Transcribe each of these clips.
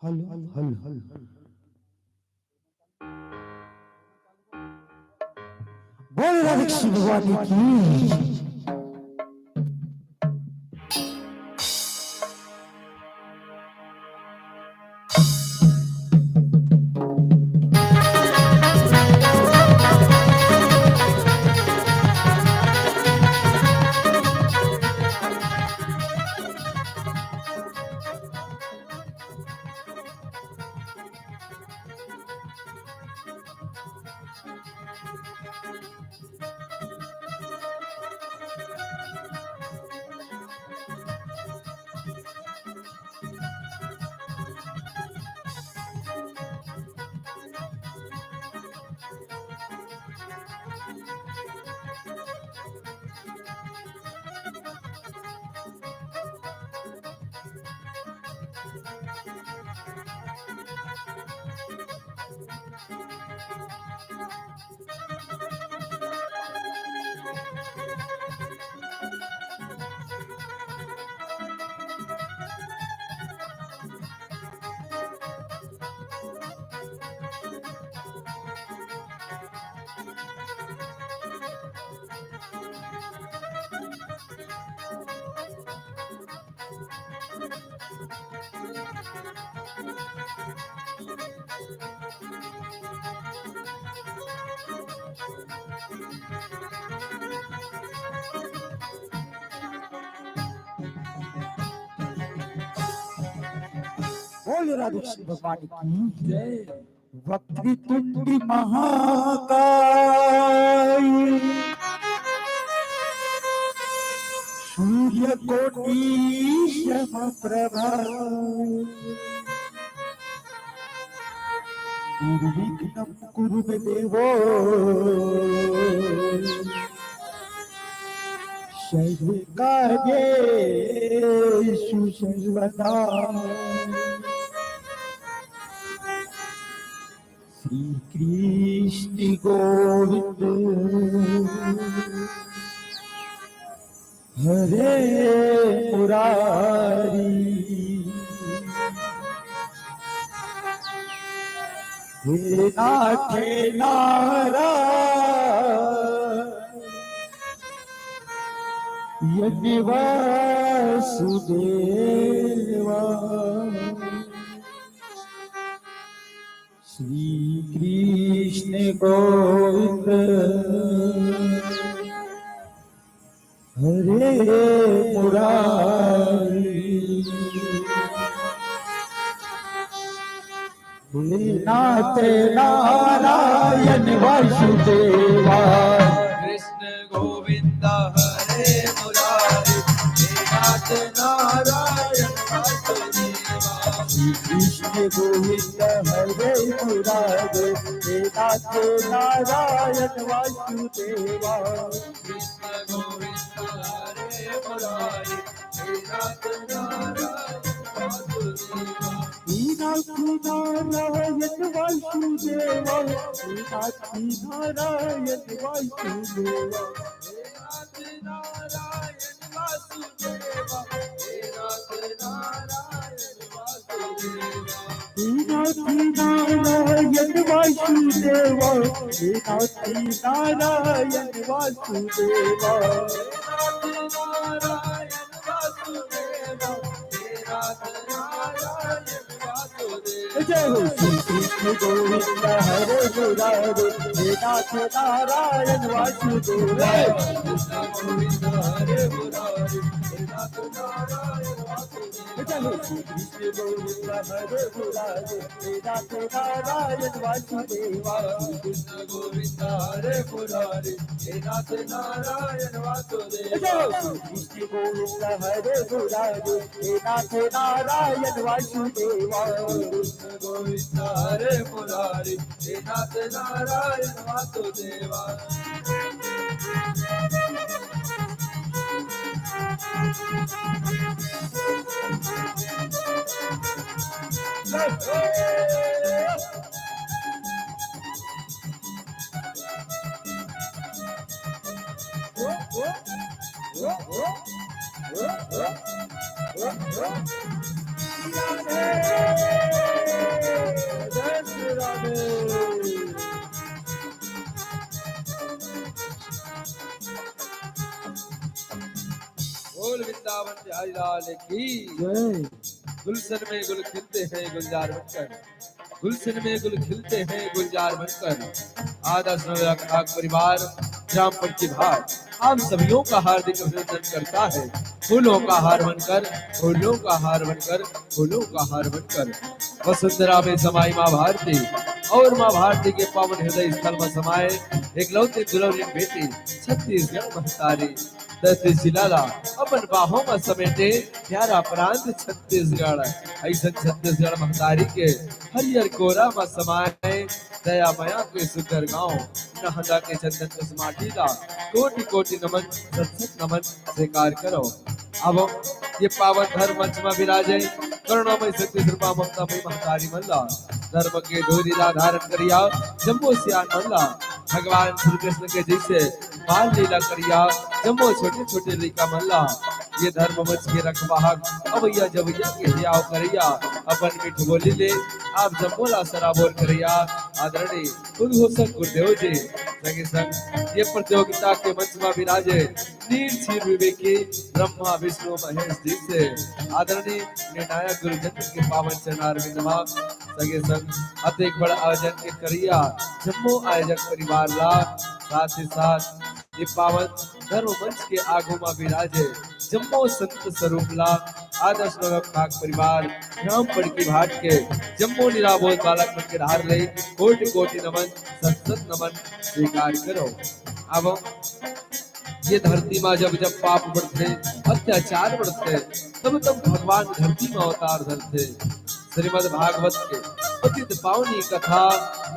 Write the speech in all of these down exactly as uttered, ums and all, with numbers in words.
Hello, hello, hello. बोल राधे कृष्ण भगवान की। बोल राधे कृष्ण भगवान की जय। वक्रतुंड महाकाय सूर्यकोटि समप्रभा। निर्विघ्नं कुरु मे देव सर्वकार्येषु सर्वदा। श्री कृष्ण गोविंद हरे मुरारी। हे नाथ हे नारायण वासुदेवा। श्री कृष्ण गोविंद हरे मुरारी। हे नाथ नारायण वासुदेवा। कृष्ण गोविंद हरे मुरारी। हे नाथ नारायण वासुदेवा। श्री कृष्ण गोविंद हरे मुरारी। हे नाथ नारायण वासुदेवा। कृष्ण गोविंद हरे मीनाक्षी नारायण वासुदेवा, मीनाक्षी नारायण वासुदेवा। मीनाक्षी नारायण वासुदेवा, मीनाक्षी नारायण वासुदेवा। जय हो श्री कृष्ण गोविंद हरे मुरारे, हे नाथ नारायण वासुदेव। जय हो श्री कृष्ण गोविंद हरे मुरारे, हे नाथ नारायण वासुदेवा। कृष्ण गोविंद हरे मुरारे, हे नाथ नारायण वासुदेव। जय हो श्री कृष्ण गोविंद हरे मुरारे, हे नाथ नारायण वासुदेवा। कृष्ण गोविंद हरे मुरारे, हे नाथ नारायण वासुदेवा। बोल वृंदावन बिहारी लाल की। जय। गुलशन में गुल खिलते हैं गुलजार बनकर, गुलशन में गुल खिलते हैं गुलजार बनकर। आदर्श नवयुवक परिवार ग्राम पंची भाट आप सभी का हार्दिक अभिनंदन करता है। फूलों का हार बनकर, फूलों का हार बनकर, फूलों का हार बनकर। वसुंधरा में समाई माँ भारती और माँ भारती के पावन हृदय स्थल में समाए एकलौते दुलौरी बेटी छत्तीसगढ़ महतारी। धरती शिला ला अपन बाहों में समेटे प्यारा प्रांत छत्तीसगढ़। ऐसन छत्तीसगढ़ महतारी के हरियर कोरा में समाए दया मया के सुंदर गांव नहंदा के चंदन कस माटी ला कोटि कोटि नमन, सत सत नमन स्वीकार करो। अब ये पावन धर्म मंच में विराजे करुणामय शक्ति कृपा ममतामय महतारी मन ला, धर्म के धूरी ला धारण करिया जम्मो सियान मन ला, भगवान श्री कृष्ण के जैसे बाल लीला करिया जम्मो छोटे छोटे लइका मन ला, ये धर्म मंच के रखवाहक अवैया जवैया के हियाव करैया अपन मीठ बोली ले आप जम्मो ला सराबोर करैया आदरणीय उद्घोषक गुरुदेव जी, संगे संग ये प्रतियोगिता के मंच में विराजे नील क्षीर विवेकी ब्रह्मा विष्णु महेश जी से आदरणीय निर्णायक गुरुजन के पावन चरणार विंद मा, संगे संग अतेक बड़ आयोजन के करिया जम्मो आयोजक परिवार ला, साथ ही साथ ये पावन धर्म मंच के आगू मा विराजे जम्मो संत स्वरूप ला, आदर्श नवयुवक परिवार ग्राम पड़की भाट के जम्मो निराबोध बालक मन के डहार ले कोटि कोटि नमन, सत सत नमन स्वीकार करो। अब ये धरती मा जब जब पाप बढ़थे, अत्याचार बढ़थे, तब तब भगवान धरती मा अवतार धरथे। श्रीमद् भागवत के पतित पावनी कथा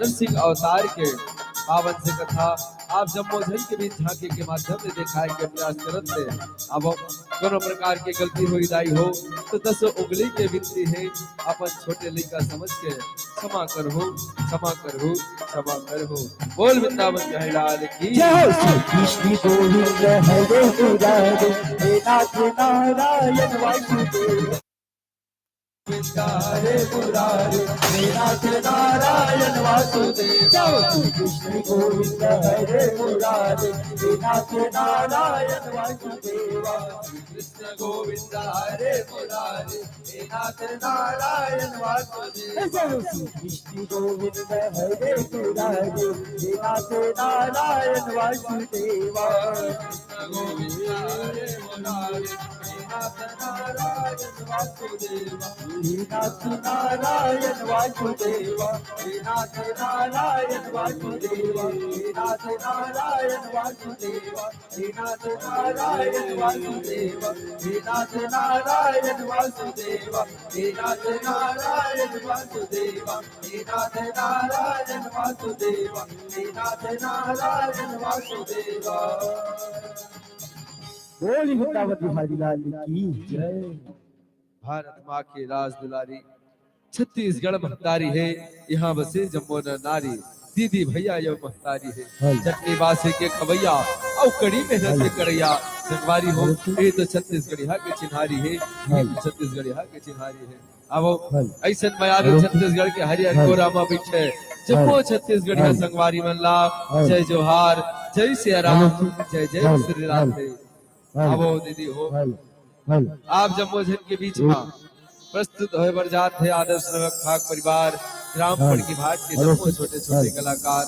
नरसिंह अवतार के पावन से कथा आप जम्मो झन के बीच झांकी के माध्यम ले देखाए के प्रयास करत हे। अब कोनो प्रकार के गलती होई दाई हो तो दस उंगली के विनती हे, अपन छोटे लइका समझ के क्षमा करहु, क्षमा करहु, क्षमा करहु। बोल वृंदावन बिहारी लाल की। जय हो श्री कृष्ण गोविंद हरे मुरारे, हे नाथ नारायण वासुदेव। गोविंद हरे मुरारे, हे नाथ नारायण वासुदेव। जय हो श्री कृष्ण गोविंद हरे मुरारे, हे नाथ नारायण वासुदेवा। कृष्ण गोविंद हरे मुरारे, हे नाथ नारायण वासुदेव। जय हो श्री कृष्ण गोविंद हरे मुरारे, हे नाथ नारायण वासुदेवा। कृष्ण गोविंद हरे मुरारे, हे नाथ नारायण वासुदेवा। हे नाथ नारायण वासुदेवा, हे नाथ नारायण वासुदेवा, हे नाथ नारायण वासुदेवा। हे नाथ नारायण वासुदेव, हे नाथ नारायण वासुदेव, हे नाथ नारायण वासुदेव, हे नाथ नारायण वासुदेव, हे नाथ नारायण वासुदेव। बोल वृंदावन बिहारी लाल की जय। भारत माँ के राज दुलारी, छत्तीसगढ़ महतारी हे, इहाँ बसे जम्मो नर नारी। दीदी भैया ये महतारी हे, हाँ। चटनी बासी के खवैया, अउ कड़ी मेहनत के हाँ। करैया। संगवारी हो, हाँ। ये तो छत्तीसगढ़िया के चिन्हारी हे, ये हाँ। तो छत्तीसगढ़िया के चिन्हारी हे। अब हाँ। अइसन मया हाँ। छत्तीसगढ़ के हरियर हाँ। कोरा म बइठे, जम्मो हाँ। छत्तीसगढ़िया हाँ। संगवारी मन ला हाँ। जय जोहार, जय सिया राम, हाँ। जय जय हाँ। श्री राम हाँ। हे। हाँ। आवो दीदी हो। हाँ। हाँ। आप जम्मो झन के बीच हाँ। म प्रस्तुत होय बर जात हे आदर्श नवक भाग परिवार, ग्राम हाँ। पड़की भाट के हाँ। जम्मो छोटे-छोटे हाँ। कलाकार।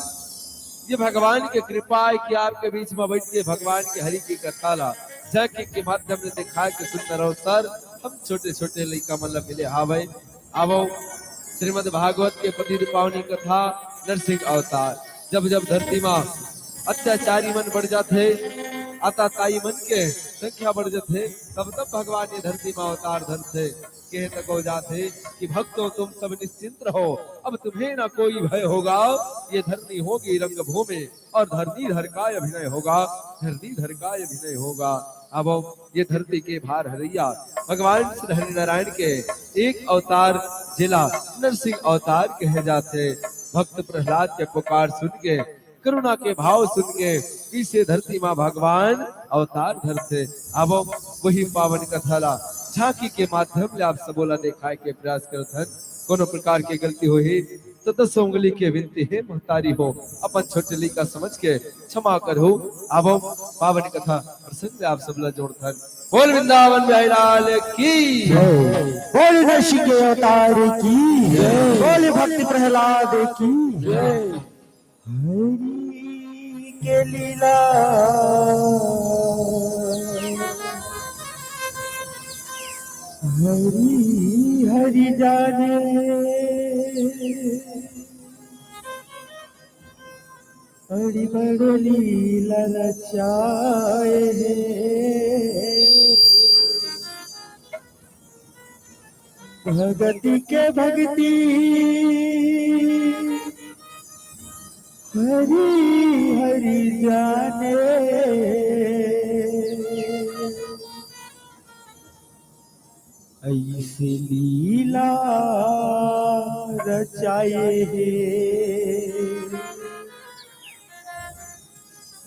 ये भगवान के कृपा हे कि आपके बीच म बइठ के भगवान के हरि के कथा ला जय के, के माध्यम ले दिखाय के सुंदर अवसर हम छोटे-छोटे लइका मन ला मिले हावय। आवो, श्रीमद् भागवत के पतित पावनी कथा, नरसिंह अवतार। जब जब धरती मा अत्याचारी मन बढ़ जाथे, आताताई मन के संख्या बढ़ जाथे, तब तब भगवान ये धरती मा अवतार धरथे। कहे तक हो जाथे कि भक्तों तुम सब निश्चिंत रहो, अब तुम्हें ना कोई भय होगा, ये धरनी होगी रंगभूमि। और धरनीधर का अभिनय होगा, धरनीधर का अभिनय होगा। अब ये धरती के भार हरैया भगवान श्री हरि नारायण के एक अवतार जेला नरसिंह अवतार कहे जाथे। भक्त प्रहलाद के पुकार सुन के, करुणा के भाव सुन के, इसे धरती मा भगवान अवतार धरथे। अब वही पावन कथा ला झांकी के माध्यम ले आप सबो ला देखाय के प्रयास करत हन। कोनो प्रकार के गलती होही त दसों उंगली के विनती हे महतारी हो, अपन छोटे लइका समझ के क्षमा करहु। आवो पावन कथा प्रसंग में आप सब ला जोड़थन। बोल वृंदावन बिहारी लाल की। बोल नरसिंह के अवतार की। बोल भक्त प्रहलाद की। हरि के लीला हरि हरि जाने। बड़ी बड़ लीला रचाए हे। भगति के भगति हरि हरि जाने। अइसे लीला रचाए हे,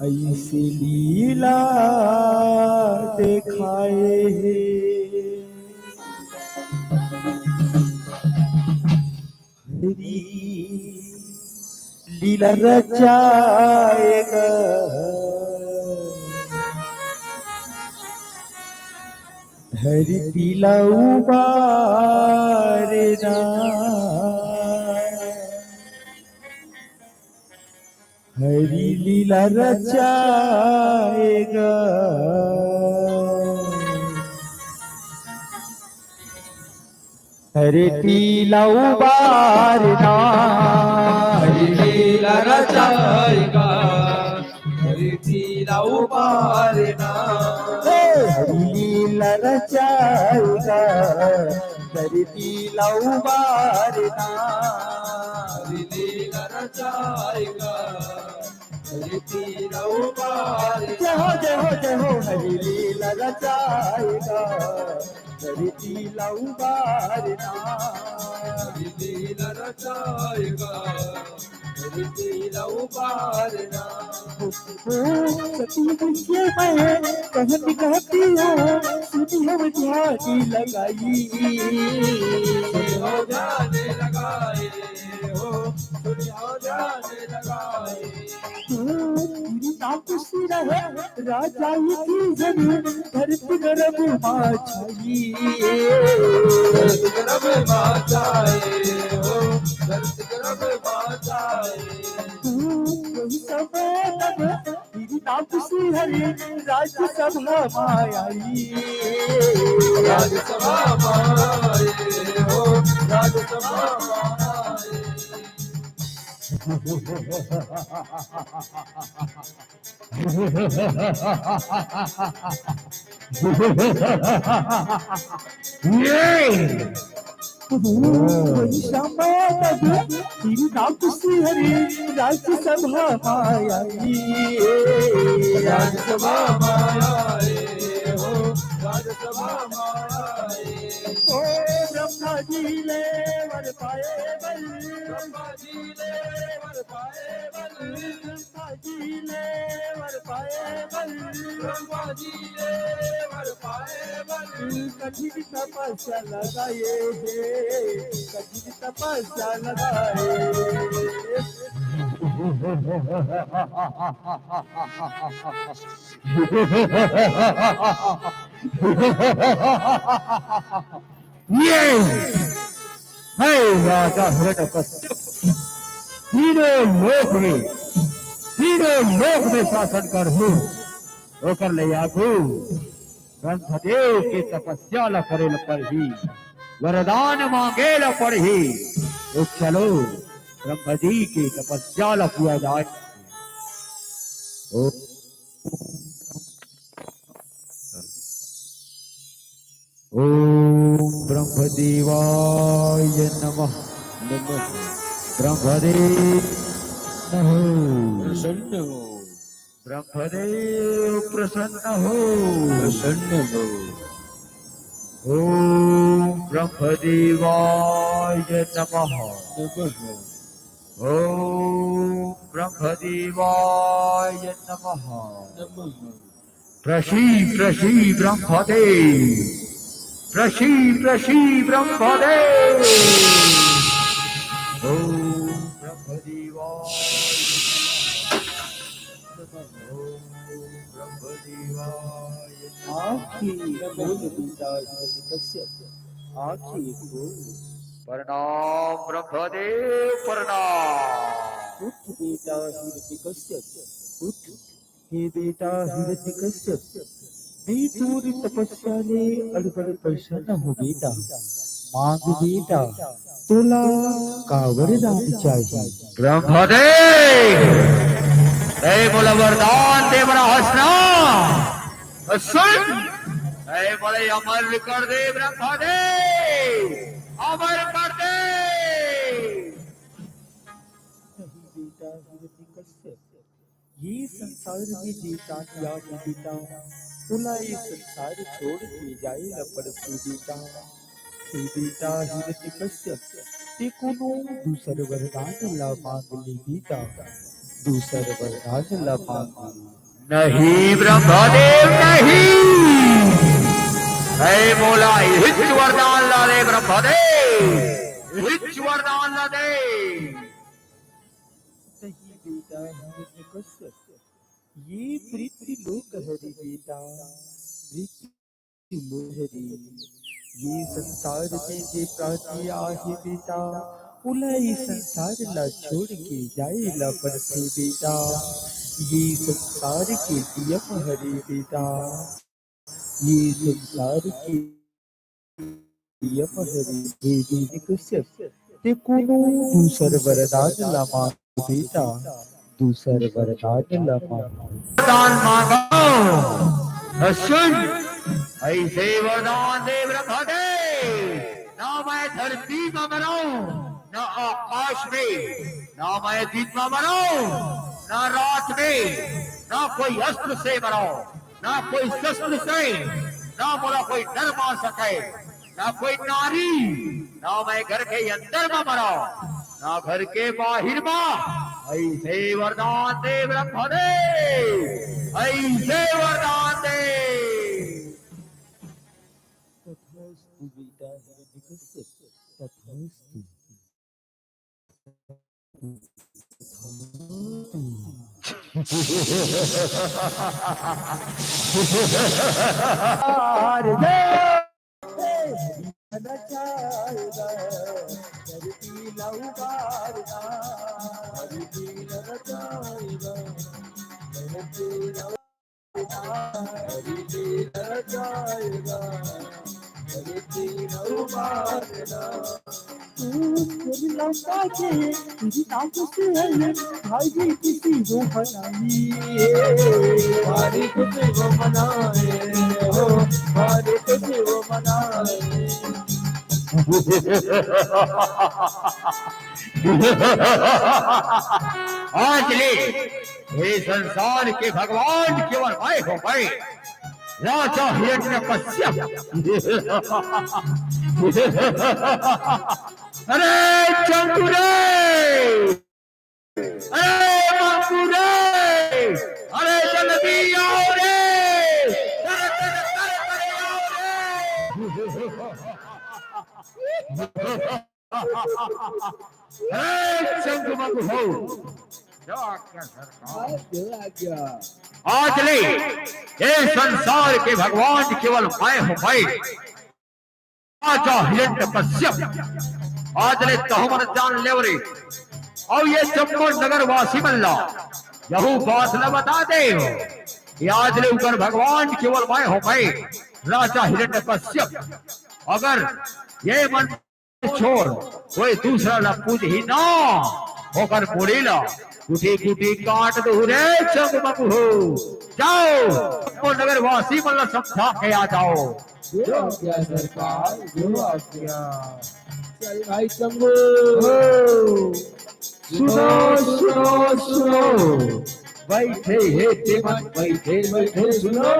अइसे लीला देखाए हे। हरि लीला रचाए गा, धरती ला उबारे ना। हरि लीला रचाए गा, धरती ला उबारे ना। हरि लीला रचाए गा, धरती ला उबारे ना। हे हरि लीला रचाए गा, धरती ला उबारे ना। हरि लीला रचाए गा, धरती ला उबारे ना। जय हो, जय हो, जय हो, हरि लीला रचाए गा, धरती ला उबारे ना। हरि लीला रचाए गा, धरती ला उबारे ना। ओ, सती के मैं कहत कहतिया, सुनी हम ध्यान लगाई। सुनी हो ध्यान लगाए, हो, सुनी हो ध्यान लगाए। ओ, तेरी नाम खुशी रहे, राजा की जमीन, धरती गरब मा छाई। धरती गरब मा छाई, हो, धरती गरब मा छाई। ओ, वही समय तब तेरी नाम खुशी हरी राज्यसभा मा आई। राज्यसभा मा आए हो, राज्यसभा मा आए। वही समय तब तेरी नाम खुशी हरी राज्यसभा मा आई। राज्यसभा मा आए। ओ ब्रह्मा जी ले वर पाए बर, ब्रह्मा जी ले वर पाए बर, ब्रह्मा जी ले वर पाए बर, ब्रह्मा जी ले वर पाए बर। कठिन तपस्या लगाए हे, कठिन तपस्या लगाए। ये हे राजा हिरण्यकश्यप, तीनों लोक में, तीनों लोक में शासन करहूं, ओकर ले आगू ब्रह्मदेव के तपस्या ल करे ल पड़ही, वरदान मांगे ल पड़ही। तो चलो, ब्रह्म जी के तपस्या ल किया जाए। ओ ओम ब्रह्मदेवाय नमः। नमः। ब्रह्मदेव नमः। प्रसन्न हो। ब्रह्मदेव प्रसन्न हो। प्रसन्न हो। ओम ब्रह्मदेवाय नमः। नमः। ओम ब्रह्मदेवाय नमः। नमः। प्रसीद, प्रसीद ब्रह्मदेव। प्रसीद, प्रसीद ब्रह्मदेव। ओम ब्रह्मदेवाय नमः। ओम ब्रह्मदेवाय नमः। आँखी खोल बेटा हिरण्यकश्यप, आँखी खोल। प्रणाम ब्रह्मदेव, प्रणाम। उठ बेटा हिरण्यकश्यप, उठ। हे बेटा हिरण्यकश्यप, मैं तोर तपस्या ले अड़बड़ प्रसन्न हो बेटा। मांग बेटा, तोला का वरदान चाही? ब्रह्मदेव, तैं मोला वरदान दे बर आहस ना। सुन, तैं मोला अमर कर दे ब्रह्मदेव, अमर कर दे। नहीं बेटा हिरण्यकश्यप, ये संसार में जे प्राणी आही बेटा, ओला ये संसार छोड़ के जाए ला पड़थे बेटा। हे बेटा हिरण्यकश्यप, तैं कोनो दूसर वरदान ला मांग ले बेटा, दूसर वरदान ला मांग ले। नहीं ब्रह्मदेव नहीं, तैं मोला इहिच वरदान ला दे ब्रह्मदेव, इहिच वरदान ला दे। नहीं बेटा हिरण्यकश्यप, ये पृथ्वी लोक हरे बेटा, पृथ्वी लोक हरे। ये संसार में जे प्राणी आहे बेटा, ओला ये संसार ला छोड़ के जाए ला पड़थे बेटा। ये संसार के नियम हरे बेटा, ये संसार के नियम हरे। हे हिरण्यकश्यप, तैं कोनो दूसर वरदान ला मांग बेटा, दूसर वरदान ला मांग। वरदान मांगो, सुन, ऐसे वरदान दे ब्रह्मदेव, ना मैं धरती में मरऊं, ना आकाश में, ना मैं दिन में मरऊं, ना रात में, ना कोई अस्त्र से मरऊं, ना कोई शस्त्र से, ना मोला कोई डर मार सके, ना कोई नारी, ना मैं घर के अंदर में मरऊं, ना घर के बाहिर में। ऐसे वरदान दे ब्रह्मदेव, ऐसे वरदान दे। तथास्तु बेटा हिरण्यकश्यप, तथास्तु। तू तेरी लंका के तेरी ताकत से है, भाई किसी को बनाई है। भारी खुशी को मनाए हो, भारी खुशी को मनाए। आज ले, ये संसार के भगवान केवल मैं हूँ, मैं। राजा हिरण्यकश्यप। अरे चंगू रे, अरे मंगू रे, अरे जल्दी आओ रे, अरे, अरे, अरे, अरे, आओ रे। अरे चंगू मंगू हो। आज ले ये संसार के भगवान केवल मैं हूँ, मैं। राजा हिरण्यकश्यप, आज ले तहमन जान लेव रे। अउ ये चंपा नगर वासी मन ला यहू बात ला बता दे कि आज ले उकर भगवान केवल मैं हूँ, मैं राजा हिरण्यकश्यप। अगर ये मन छोड़ कोई दूसरा ला पूजही ना, ओकर मुड़ी ला कुटी कुटी काट दू रे चंगू मंगू हो। जाओ, वो नगर वासी मन ला समझा के आ जाओ। जो आज्ञा सरकार, जो आज्ञा। चल भाई चंगू। हो। सुनो, सुनो, सुनो। बैठे हे ते मन, बैठे, बैठे सुनो।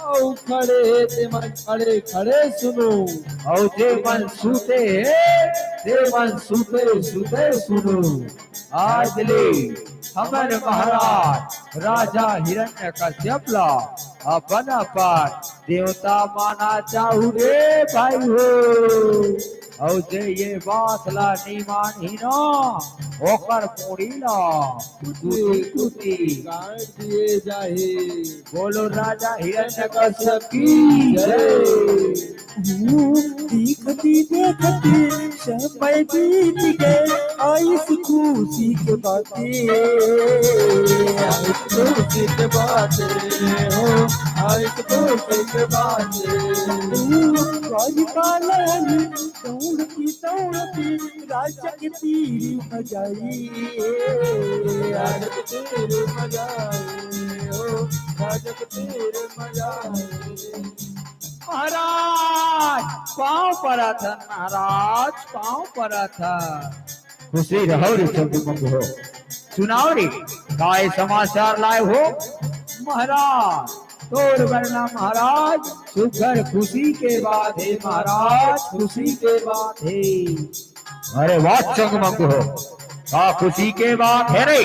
अउ खड़े हे ते मन, खड़े, खड़े सुनो। अउ ते मन सूते हे, ते मन सूते, सूते सुनो। आज ले हमर महाराज राजा हिरण्यकश्यप ला अपन अपन देवता माना चाहू रे भाई हो। अउ जे ये बात ला नी मानही ना, ओकर मुड़ी ला कुती कुती काट दिए जाही। बोलो राजा हिरण्यकश्यप की जय। देखती देखती समय बीत गए, आइस खुशी के बातें, आइस खुशी के बातें हो, आइस खुशी के बातें। द्वारिका लहरी दौड़ती दौड़ती राजा के तीर बजाई, राजा के तीर बजाई हो, राजा के तीर बजाई। महाराज पाँव परत हन, महाराज पाँव परत हन। खुशी रहो रे चंगू मंगू हो। सुनाओ रे, काय समाचार लाए हो? महाराज तोर बर ना महाराज, सुघर खुशी के बात हे महाराज, खुशी के बात हे। अरे वाह चंगू मंगू हो, का खुशी के बात हे रे,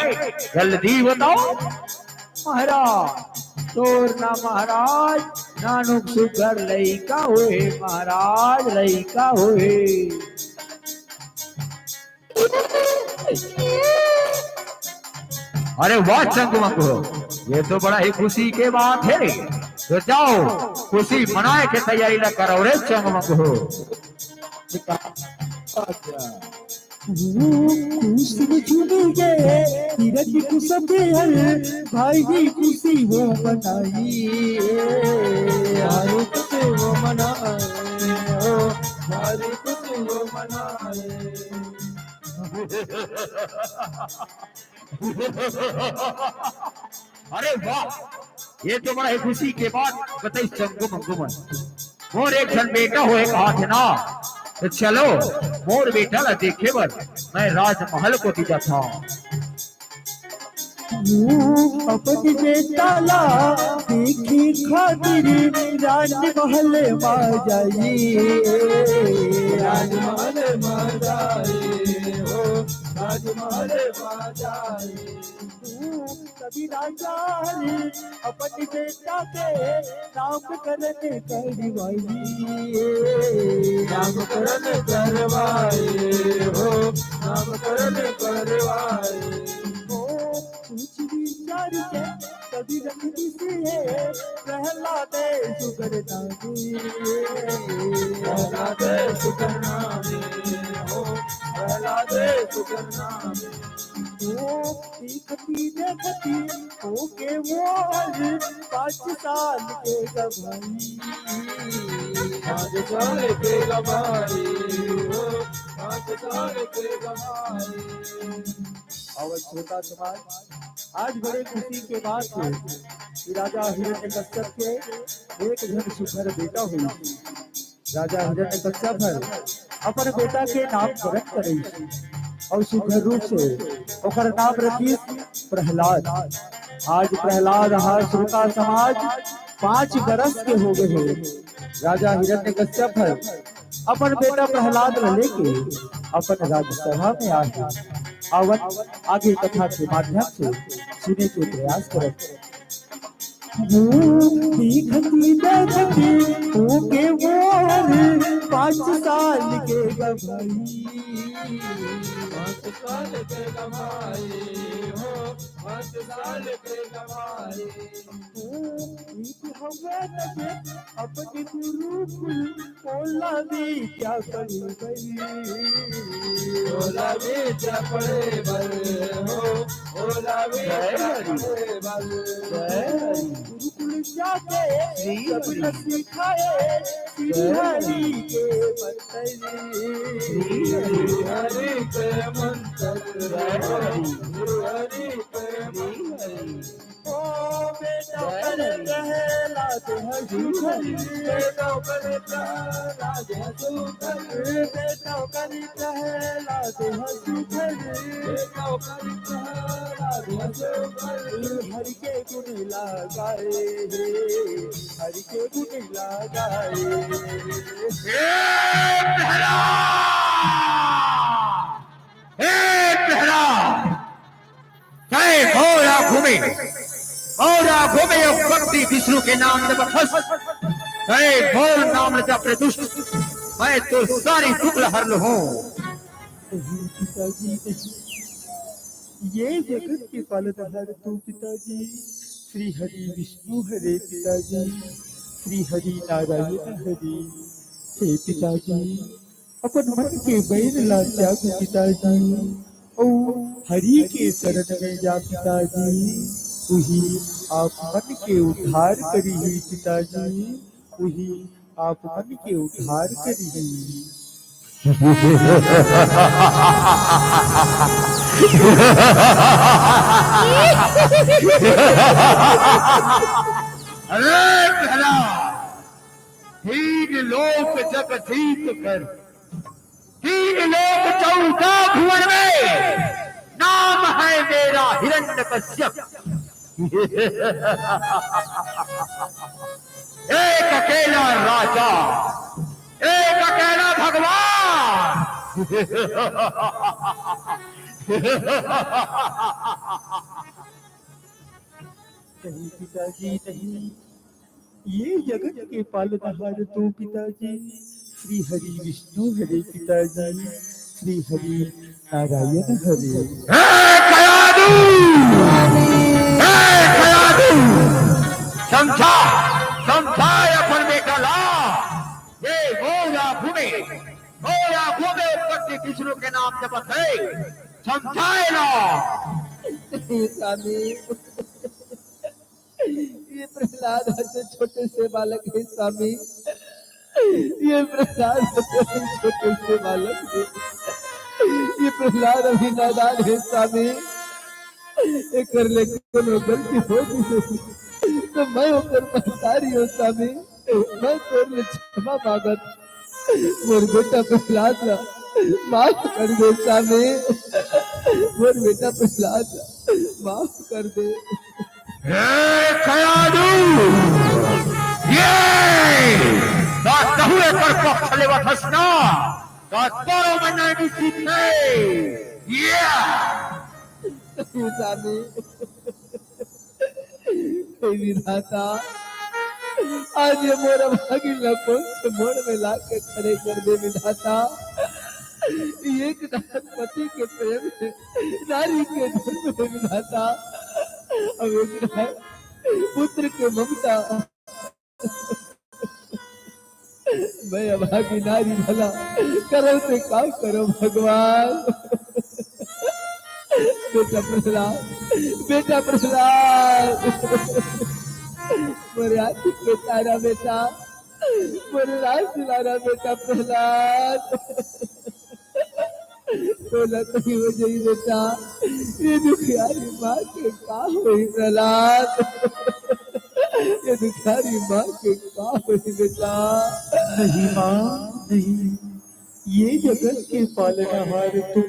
जल्दी बताओ। महाराज तोर ना महाराज, नानुक सुघर लइका होए महाराज, लइका होए। अरे वाह चंगू मंगू हो, ये तो बड़ा ही खुशी के बात हे रे। तो जाओ खुशी मनाए के तैयारी ला करो रे चंगू मंगू हो। खुशी झूम गए तीरथ कुसुम हर, भाई खुशी वो मनाई। भाई खुशी वो मनाई, ओ भाई खुशी वो मनाई। अरे वाह, ये तो बड़ा ही खुशी के बात बताई चंगू मंगू मन। मोर एक झन बेटा होए कहा थे ना, तो चलो मोर बेटा ला देखे बर मैं राजमहल कोती जाथंव। अपन बेटा ला देखे खातिर राजमहल मा जाई, राजमहल मा जाई, ओ राजमहल मा जाई। तभी राजा हर अपन बेटा के नामकरण करवाई, नामकरण करवाई हो, नामकरण करवाई। ओ कुछ विचार के कभी रख दिस हे प्रहलाद सुघर नामे, प्रहलाद सुघर नामे हो, प्रहलाद सुघर नामे। ओ देखती देखती होके वो हर पाँच साल के गवाई। पाँच साल के गवाई हो, पाँच साल के गवाई। अउ श्रोता समाज, आज बड़े खुशी के बात हे कि राजा हिरण्यकश्यप के एक झन सुघर बेटा होइस। राजा हिरण्यकश्यप हर अपन बेटा के नामकरण करिस अउ सुघर रूप से ओकर नाम रखिस प्रहलाद। आज प्रहलाद हा श्रोता समाज पाँच बरस के हो गए हे। राजा हिरण्यकश्यप ह अपन बेटा प्रहलाद ल लेके अपन राजसभा में आए हे। आवन, आगे कथा के माध्यम से सुने के प्रयास करत। वो देखती देखती होके मोर पाँच साल के गवाई। पाँच साल के गवाई हो, पाँच साल के गवाई। एक हवा तक अपने गुरुकुल ओला विद्या पढ़े बर। ओला विद्या पढ़े बर हो, ओला विद्या पढ़े बर। गुरुकुल जाके सबन सिखाए श्री हरि के मंत्र। श्री हरि के मंत्र, श्री हरि के मंत्र। ओ बेटा ओकर प्रहलाद ह सुघर, बेटा ओकर प्रहलाद ह सुघर, बेटा ओकर प्रहलाद ह सुघर, बेटा ओकर प्रहलाद ह सुघर। हरि के गुण लगाए हे, हरि के गुण लगाए हे। हे प्रहलाद, हे प्रहलाद, तय मोर आघू में, मोर आघू में अउ कपटी विष्णु के नाम ल बखस, तय मोर नाम ल जप रे दुष्ट, मैं तोर सारी दुख ल हर लूहूं। नहीं पिताजी, नहीं। ये जगत के पालनहार तू पिताजी, श्री हरि विष्णु हरे पिताजी, श्री हरि नारायण हरे। हे पिताजी, अपन मन के बैर ला त्याग पिताजी, अउ हरि के शरण में जा पिताजी, उही आप मन के उद्धार करिही पिताजी, उही आप मन के उद्धार करिही। अरे प्रहलाद, तीन लोक जग जीत कर, तीन लोक चौदह भुवन में नाम है मेरा हिरण्यकश्यप। एक अकेला राजा, एक अकेला भगवान। नहीं पिताजी, नहीं। ये जगत के पालनहार तू पिताजी, श्री हरि विष्णु हरे पिताजी, श्री हरि नारायण हरे। हे कयादू! हे कयादू! समझा, समझा अपन बेटा ला। ये मोर आघू में, मोर आघू में ऊपर से विष्णु के नाम जपत हे, समझा एला। स्वामी, ये प्रहलाद ह तो छोटे से बालक हे स्वामी, ये प्रहलाद ह तो छोटे से बालक हे, ये प्रहलाद अभी नादान हे स्वामी, एकर ले कोनो गलती हो गई तो मैं ओकर महतारी हो स्वामी। मैं तोर ले क्षमा मांगत, मोर बेटा प्रहलाद ला माफ कर दे स्वामी, मोर बेटा प्रहलाद ला माफ कर दे। हे कयादू, ये का कहूँ एकर पक्ष लेवत हस ना, का तोरो में नहीं जीत है। ये स्वामी, हे विधाता, आज ये मोर अभागिन ला कोन से मोड़ में लाके खड़े कर दे विधाता। एक डाहर पति के प्रेम हे, नारी के धर्म हे विधाता, अउ एक डाहर पुत्र के ममता। मैं अभागी नारी भला करव ते का करव भगवान। बेटा प्रहलाद, बेटा प्रहलाद, मोर आँखी के तारा बेटा, मोर राज दुलारा बेटा प्रहलाद। तोला कहीं हो जाई बेटा, ये दुखियारी माँ के का होई प्रहलाद, ये दुखियारी माँ के का होई बेटा। नहीं माँ, नहीं, ये जगत के पालनहार तू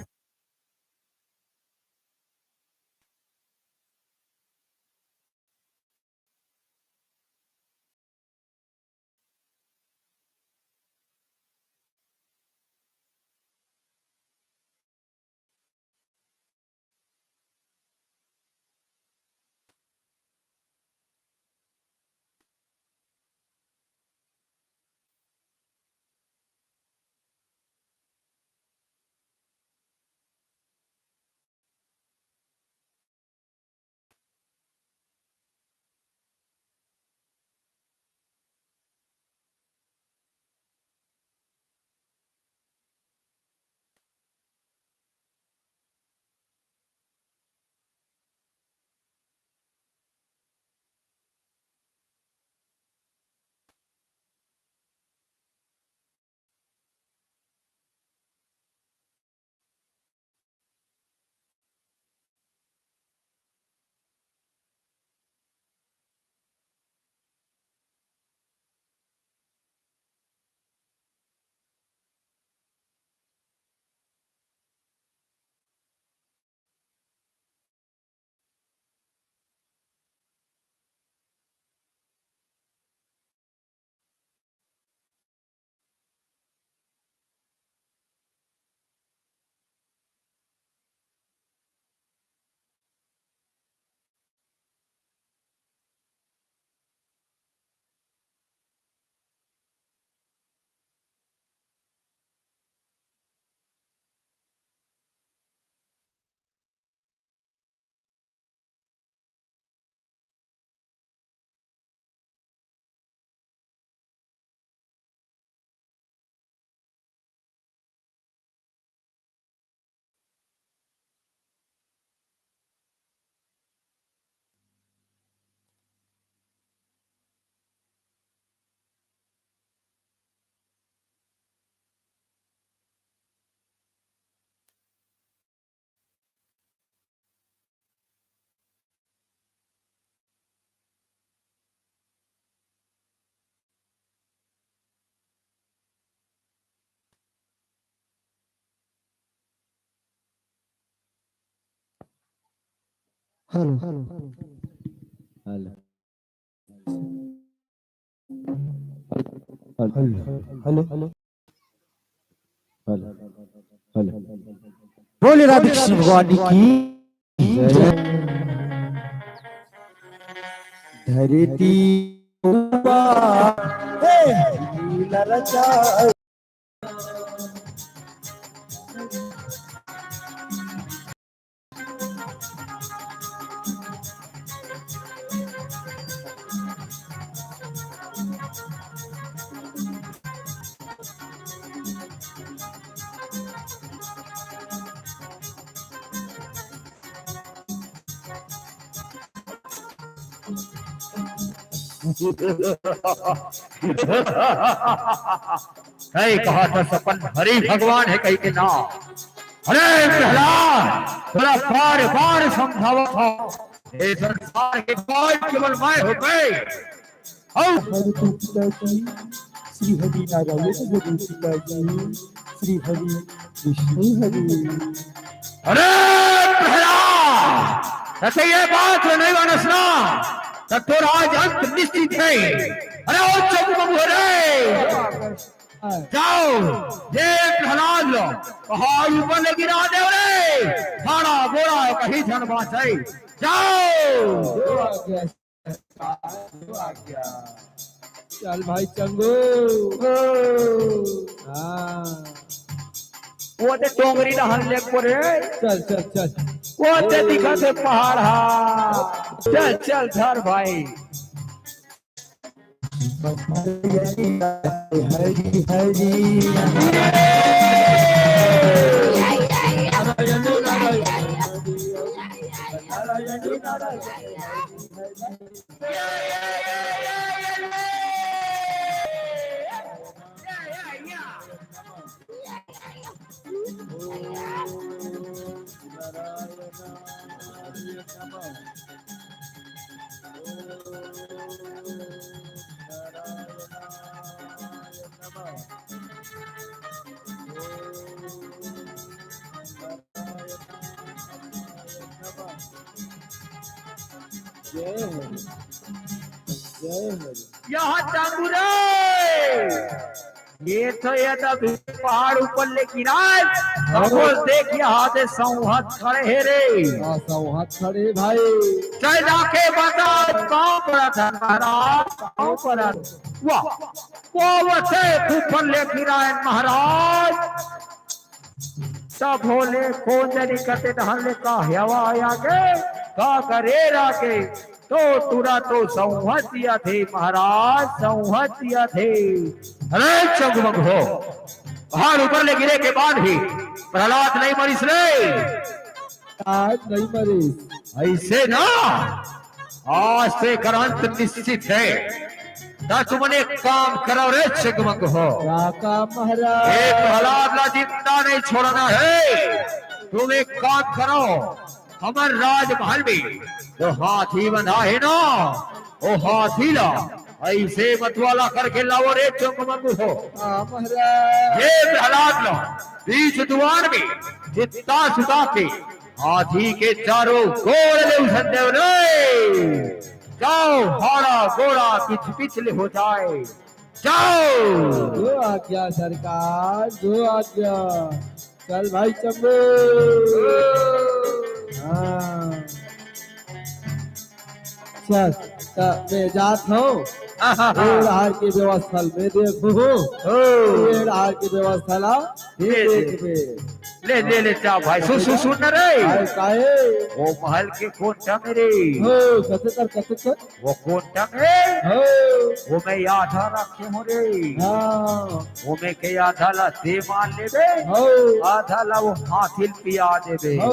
hello. Hello. Hello. Hello. Hello. बोले राधे कृष्ण भगवान की जय। धरती ऊपर, हे, ललचा। कई कहा था सपन हरि भगवान हे कहिके ना। अरे प्रहलाद, तोला बार बार समझावत हंव, ए संसार के बाज केवल मैं हों बे। अउ हरि के पिता जी, श्री हरि नारायण हरि पिता जी, श्री हरि विष्णु हरि। अरे प्रहलाद, तैं ये बात ल नइ मानस ना, त तोर आज अंत निश्चित हे। अरे ओ चंगू मंगू रे, जाव, ये प्रहलाद ल पहाड़ ऊपर ले गिरा देव रे, हाड़ा गोड़ा कहीं झन बांचय। जाव। चल भाई चंगू। हाँ। ओ दे डोंगरी डहन ले को रे। चल, चल, चल। ओ दे दिखत हे पहाड़ हा। चल, चल धर भाई। हरि हरि। जय हरि, जय हरि। यहाँ चांदू रे, ये तो ये तो अभी पहाड़ ऊपर ले गिराय। हाँ। अब देख यहाँ दे सौहत खड़े हे रे। हाँ, सौहत खड़े भाई। चल जाके बता, पाँव परत हन महाराज, पाँव परत। वाह, वो वसे ऊपर ले गिराय महाराज। सब होले कोन जनी कते डहन ले का हवा आगे, का करे रागे, तो टूरा तो सौहत दिया थे महाराज, सौहत दिया थे। अरे चंगू मंगू हो, पहाड़ ऊपर ले गिरे के बाद भी प्रहलाद नहीं मरिस रे। आज नहीं मरिस। ऐसे ना, आज से एकर अंत निश्चित हे। त तुमन एक काम करव रे चंगू मंगू हो। का काम महाराज? ए प्रहलाद ला जिंदा नहीं छोड़ना हे। तुम एक काम करव, हमर राजमहल में जो हाथी बंधा हे ना, ओ हाथी ला ऐसे मतवाला करके लावव रे चंगू मंगू हो। हाँ महाराज। ए प्रहलाद ला बीच दुआर में चिता सुता के हाथी के चारों गोड़ ले उसन देव रे। जाव, हाड़ा गोड़ा किच किच ले हो जाय। जाव। जो आज्ञा सरकार, जो आज्ञा। चल भाई चंगू। हाँ। चल, त मैं जात हंव। आहा। ये डहार के व्यवस्था ल मैं देखहूं। ओ। ये डहार के व्यवस्था ला ये ये देख। देखबे। ले, ले, ले, जा भाई। सु-, सु-, सुन न रे। काय, काय? वो महल के कोंटा में रे। हो, कते कर, कते कर? वो कोंटा में। हो। वो मैं आधा रखे हंव रे। हाँ। वो मैं के आधा ला ते मार लेबे। हो। आधा ला वो हाथी ल पिया देबे। हो।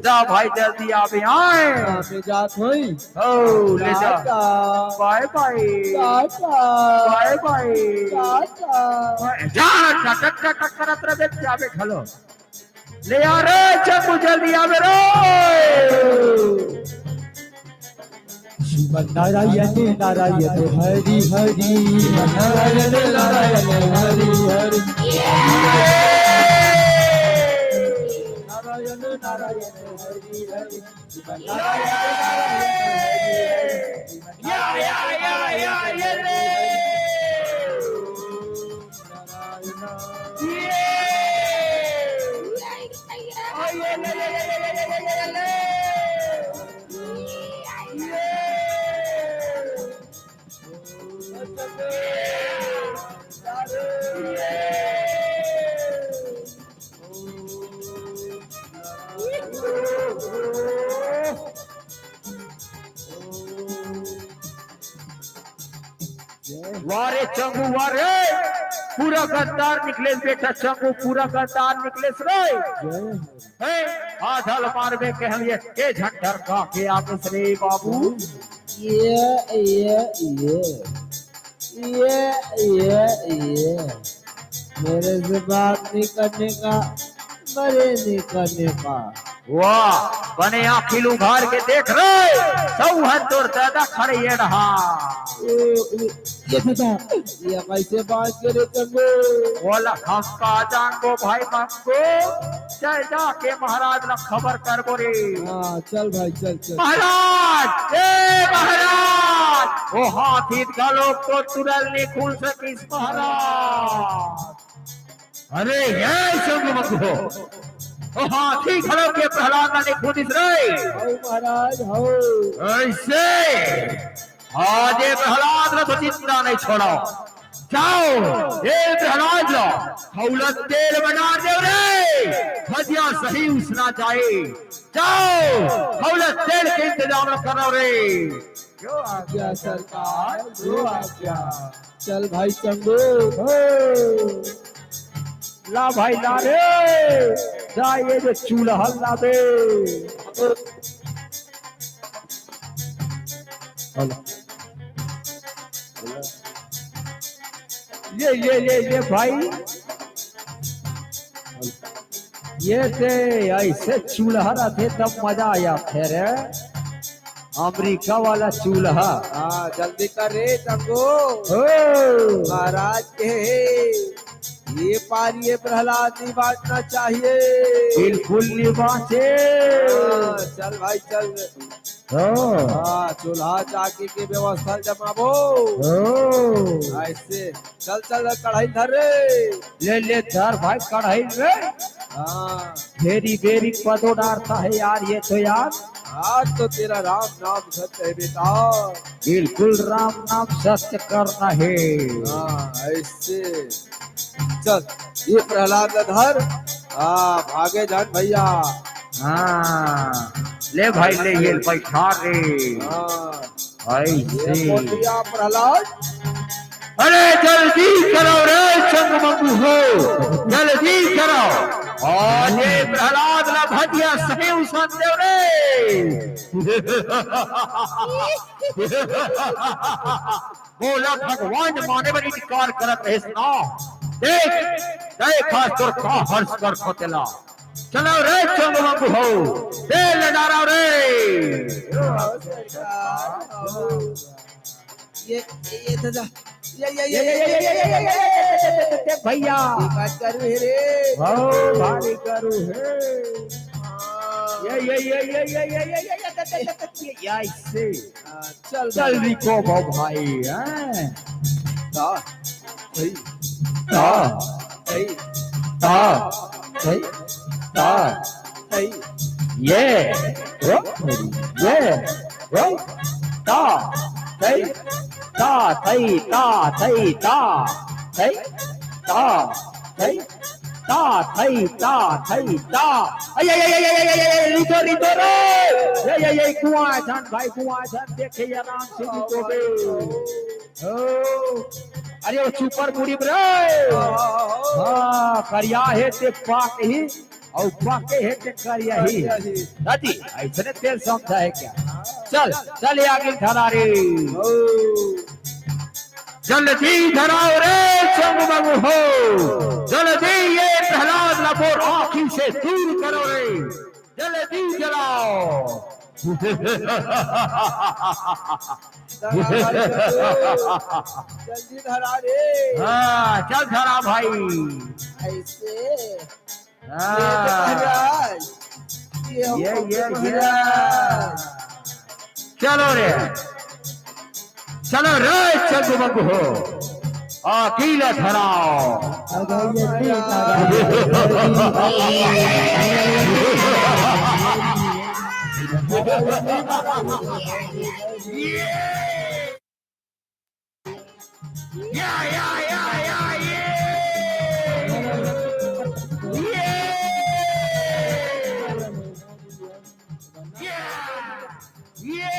जा भाई, जल्दी आबे, आय। हाँ, मैं जात हंव। हो, ले जा। टाटा। बाय बाय। टाटा। बाय बाय। टाटा। बाय। जा, टटक टटक करत रहे, जाबे घलो। ले आ रे चंगू, जल्दी आबे रे। श्रीमन नारायण नारायण हरि हरि। श्रीमन नारायण नारायण हरि हरि। नारायण या, या, या, या, या, ये ले। ये। आ, ये ले, ले, ले। ये। वाह रे चंगू, वाह रे, पूरा गद्दार निकलेस बेटा चंगू, पूरा गद्दार निकलेस रे। जय हो। हे, आधा ल मारबे कहलिए, के झन डरका के आबेस रे बाबू। ये, ये, ये। ये, ये, ये। मेरे से बात नहीं करने का, बड़े नहीं करने का। वाह, बने आँखी ल उघार के देख रे, सौ हन तोर दादा खड़े ये रहा। ये, ये, ये दादा, ये कैसे बात करे चंगू? बोला, हम का जानबो भाई मंगू, चल जाके महाराज ला खबर करबो रे। हाँ, चल भाई, चल, चल। महाराज, ए महाराज, ओ हाथी घलो तो तुरल नहीं खुल सकिस महाराज। अरे ये सब मत हो, ओ हाथी घलो के प्रहलाद ला नहीं खुदिस रे। हौ महाराज, हौ। ऐसे आज ये प्रहलाद ला तो जिंदा नहीं छोड़ो। जाओ, ए प्रहलाद ला, हौला तेल बना दे रे, भजिया सही उसना जाए। जाओ, हौला तेल के इंतजाम ला करो रे। जो आज्ञा सरकार, जो आज्ञा। चल भाई चंगू, हो। ला भाई ला रे, जा ये जो चूल्हा ला दे। ये, ये, ये, ये भाई, ये ते ऐसे चूल्हा रथे तब मजा आया। फिर अमेरिका वाला चूल्हा। हाँ, जल्दी कर रे चंगू। ओ। महाराज के हे, ये पार ये प्रहलाद नहीं बांटना चाहिए। बिल्कुल नहीं बांचे। हाँ, चल भाई चल। हाँ। हाँ, चूल्हा चाकी के व्यवस्था जमाबो। हाँ। ऐसे चल, चल, कढ़ाई धर रे। ले, ले, धर भाई कढ़ाई रे। हाँ। भेरी, भेरी पदो डारता है यार, ये तो यार। आज तो तेरा राम नाम सत्य है बेटा। बिल्कुल राम नाम सत्य करना है। हाँ, ऐसे। चल, ये प्रहलाद ला धर। हाँ, भागे जान भैया। हाँ, ले भाई, ले, ये बैठा रे। हाँ। ऐसे। ये मोतिया प्रहलाद। अरे जल्दी करो रे चंगू मंगू हो, जल्दी करो। और ये प्रहलाद ला भजिया सही उसन देव रे। बोला भगवान माने बर इनकार करत रहिस ना। देख, देख आज तोर का हर्ष कर खोतेला। चलो रे चंगू मंगू हो, तेल डारो रे। ये, ये दादा, ये, ये, ये, ये, ये, ये, ये, ये, ये, भैया। ये बात करू है रे। ओ, भारी करू है। हाँ। ये, ये, ये, ऐसे। हाँ, चल चल भाई। रिको भाव भाई, हैं? ता, सही। ता, सही। ता, सही। ता, सही। ये, रो, ये, रो, ता, सही। ता, सही, ता, सही, ता, सही। ता, सही। ता, थई, ता, थई, ता। अय, अय, अय, रितो, रितो रे। ये, ये, ये, कुआं झन भाई, कुआं झन देखे आराम से रितो बे। ओ, अरे वो सुपर मुड़ी रे। हाँ, करिया हे ते पाक ही, और पाके हे ते करिया ही। करिया ही। दादी, ऐसने तेल समझा है क्या? चल, चल ये आगे धरा रे। ओ। जल्दी धराओ रे चंगू मंगू हो, जल्दी ये प्रहलाद ला मोर आँखी से दूर करो रे, जल्दी जलाओ। जल्दी धरा रे। हाँ, चल धरा भाई। ऐसे। हाँ। ये तो महाराज। ये, ये, ये। चलो रे, चलो रे, चंगू मंगू हो, अकेला धराओ। या, या, या, या, ये। ये। या। ये।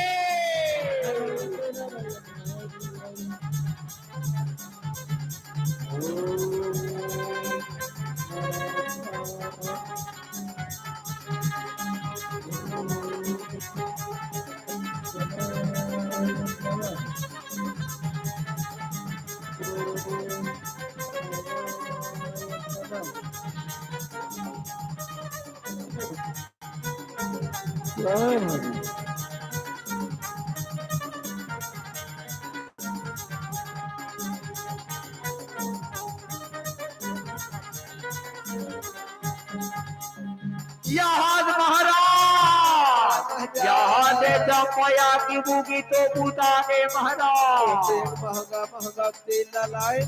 यहाँ महाराज, यहाँ दे दमया की बुगी तो बुता दे महाराज। महंगा महंगा तेल ला लाए,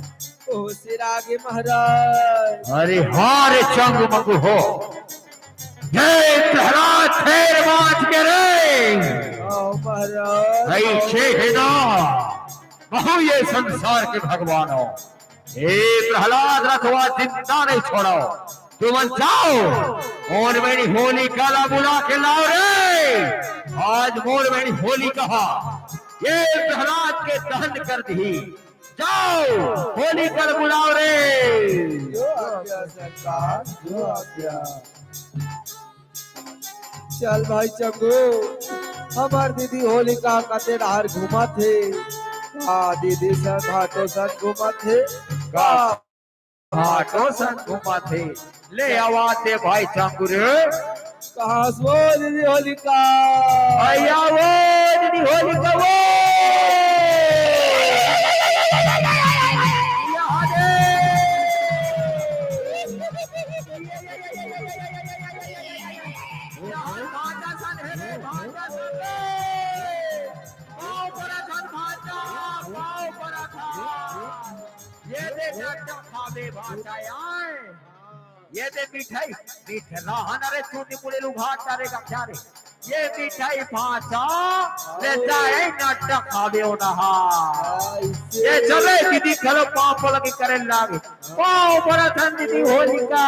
ओ सिरागे महाराज। अरे हाँ रे चंगू मंगू हो, हे प्रहलाद, फेर बाँच के रे। आओ महाराज। भाई छे है ना, महू ये संसार के भगवान हो। हे प्रहलाद, रथवा जिंदा नहीं छोड़ो, तुमन जाओ, मोर बहिनी होलिका ला बुला के लाओ रे। आज मोर बहिनी होलिका ये प्रहलाद के दहन कर दी। जाओ, होलिका ला बुलाओ रे। जो आज्ञा सरकार, जो आज्ञा। चल भाई चंगू, हमर दीदी होलिका कते डहर घूमत हे। का दीदी संग भाटो संग घूमत हे? का भाटो संग घूमत हे? ले आवा ते भाई चंगू रे। कहाँ से वो दीदी होलिका? भैया वो दीदी होलिका वो। यहाँ दे। भांजा सन हे रे, भांजा सन रे। पाँव परत हन भांजा, पाँव परत हन। ये दे नाटक खाबे भांजा आए। ये दे मिठाई, मिठला हन रे, चूनी मुड़ी लुघात डारे का क्या रे? ये मिठाई भांजा, ले जाए नाटक खाबे ओ नहा। ये चले दीदी घलो पाँव पलगी करे लागे। पाँव परत हन दीदी होलिका,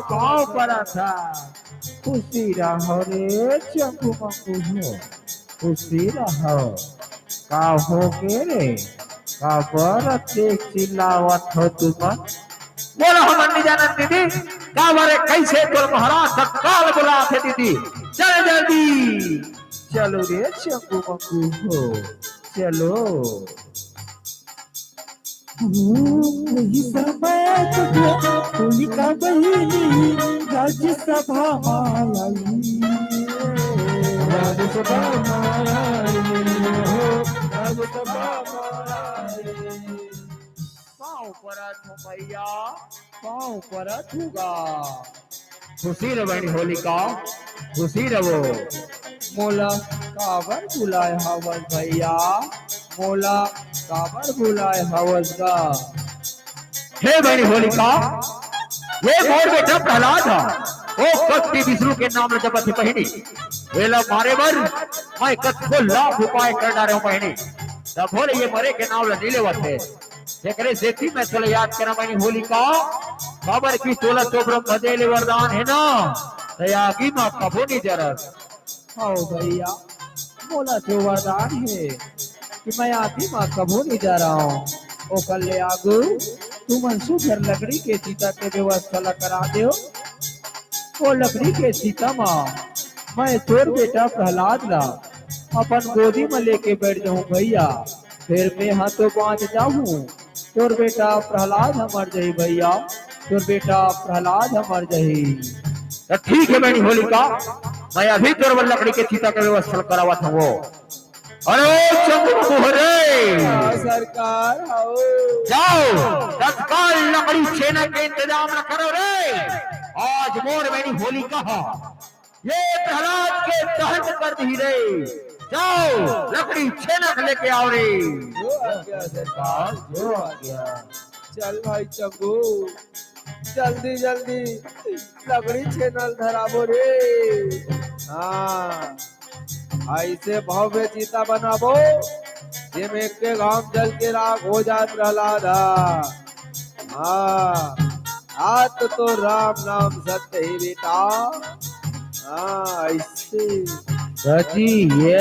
पाँव परत हन। खुशी रहो रे चंगू मंगू हो, खुशी रहो। का हो गे रे? काबर अतेक चिल्लावत हो तुमन? बोलो हमन नइ जानन दीदी, काबर कइसे तोर महाराज तत्काल बुलात हे दीदी, चल जल्दी। चलो रे चंगू मंगू हो, चलो। वही समय तो होलिका बहिनी राज्यसभा मा आई। राज्यसभा मा आई हो, राज्यसभा मा आई। पाँव परत हूँ भैया, पाँव परत हूँ गा। खुशी रहो बहिनी होलिका, खुशी रहो। मोला काबर बुलाए हवस भैया, मोला काबर बुलाए हवस गा? हे बहिनी होलिका, ये मोर बेटा प्रहलाद ह, ओ कपटी विष्णु के नाम ल जपत हे बहिनी। एला मारे बर मैं कतको लाख उपाय कर डारे हूँ बहिनी, तभो ले ये मरे के नाम ल नइ लेवत हे। एकरे सेती मैं तोला याद करंव बहिनी होलिका, काबर कि तोला तो ब्रह्मदेव ले वरदान हे ना, त आगी म कभू नइ जरस। हव भैया, मोला तो वरदान हे कि मैं आगी म कभू नइ जरंव। ओकर ले आगू तुमन सुघर लकड़ी के चिता के व्यवस्था ला करा देव। ओ लकड़ी के चिता म मैं तोर बेटा प्रहलाद ला अपन गोदी म लेके बइठ जाहूँ भैया। फेर मेंहा तो बाँच जाहूँ, तोर बेटा प्रहलाद ह मर जाही भैया, तोर बेटा प्रहलाद ह मर जाही। त ठीक हे बहिनी होलिका, मैं अभी तोर बर लकड़ी के चिता के व्यवस्था करावत हवों। अरे ओ चंगू मंगू रे, हाँ सरकार, हव। जाओ, तत्काल लकड़ी छेना के इंतजाम ल करो रे। आज मोर बहिनी होलिका ह ये प्रहलाद के दहन कर दी रे। जाओ, लकड़ी छेना के लेके आओ रे। जो आज्ञा सरकार, जो आज्ञा। चल भाई चंगू, जल्दी जल्दी लकड़ी छेना ल धराबो रे। हाँ, ऐसे भव्य चिता बनाबो, जेमे एके घाम जल के राख हो जात प्रहलाद हा। हाँ, आज तो राम नाम सत्य ही बेटा। हाँ, ऐसे। दादी, ये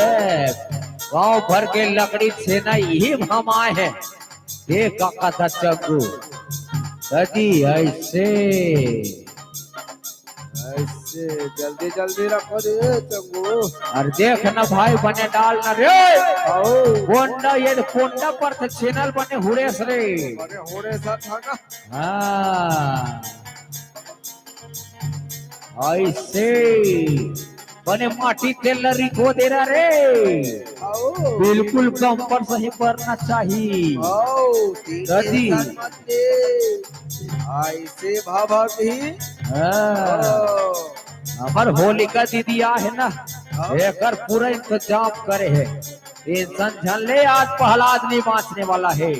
गांव भर के लकड़ी छेना यही हम आए हैं। ये काका था चंगू। दादी, ऐसे। ऐसे, जल्दी, जल्दी रखो रे, चंगू। अरे देख ना भाई, बने डाल ना रे। आओ। कोंडा, ये कोंडा पर तो छेना ल बने हुड़ेस रे। बने हुड़ेस था ना। हाँ। ऐसे। बने माटी तेल ल रिको दे रहा रे। आओ। बिल्कुल कम पर सही परना चाहिए। आओ, ठीक है, दादी। सर मत दे। ऐसे भाभा भी। हाँ। आओ। हमर होलिका दीदी आहे ना, हाँ। एकर पूरा इंतजाम करे हे। टेंशन झन ले, आज प्रहलाद नहीं बांचने वाला है।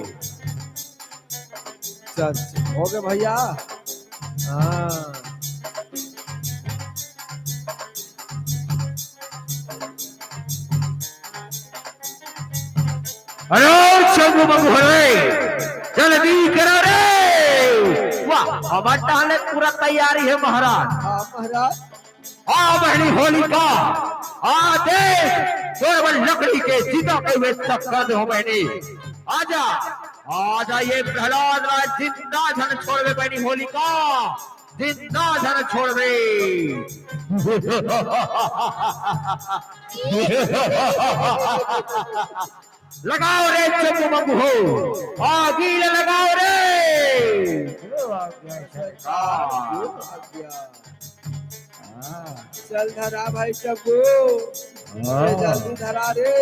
चल, हो गए भैया। हाँ। अरे चंगू मंगू रे, जल्दी करा रे। वाह, हमार टहले पूरा तैयारी है महाराज। हाँ महाराज। हाँ बहनी होलिका, आ देख, तोर बर लकड़ी के चिता के व्यवस्था कर दे हो बहनी। आजा, आजा ये प्रहलाद ला जिंदा झन छोड़बे बहनी होलिका, जिंदा झन छोड़बे। लगाओ रे चंगू मंगू हो, आगी ल लगाओ रे। हाँ। चल धरा भाई चंगू, हाँ। जल्दी धरा रे।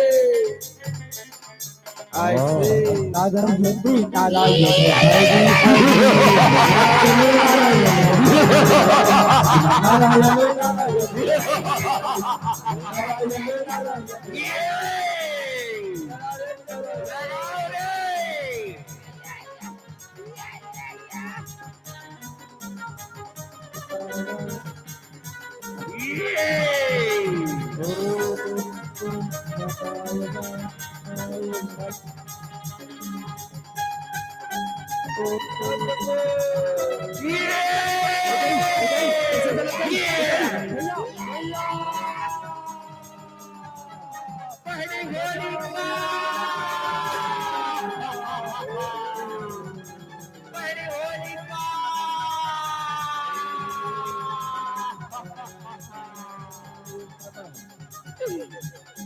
ऐसे। दादा जल्दी, दादा जल्दी। पहली होलिका, पहली होलिका।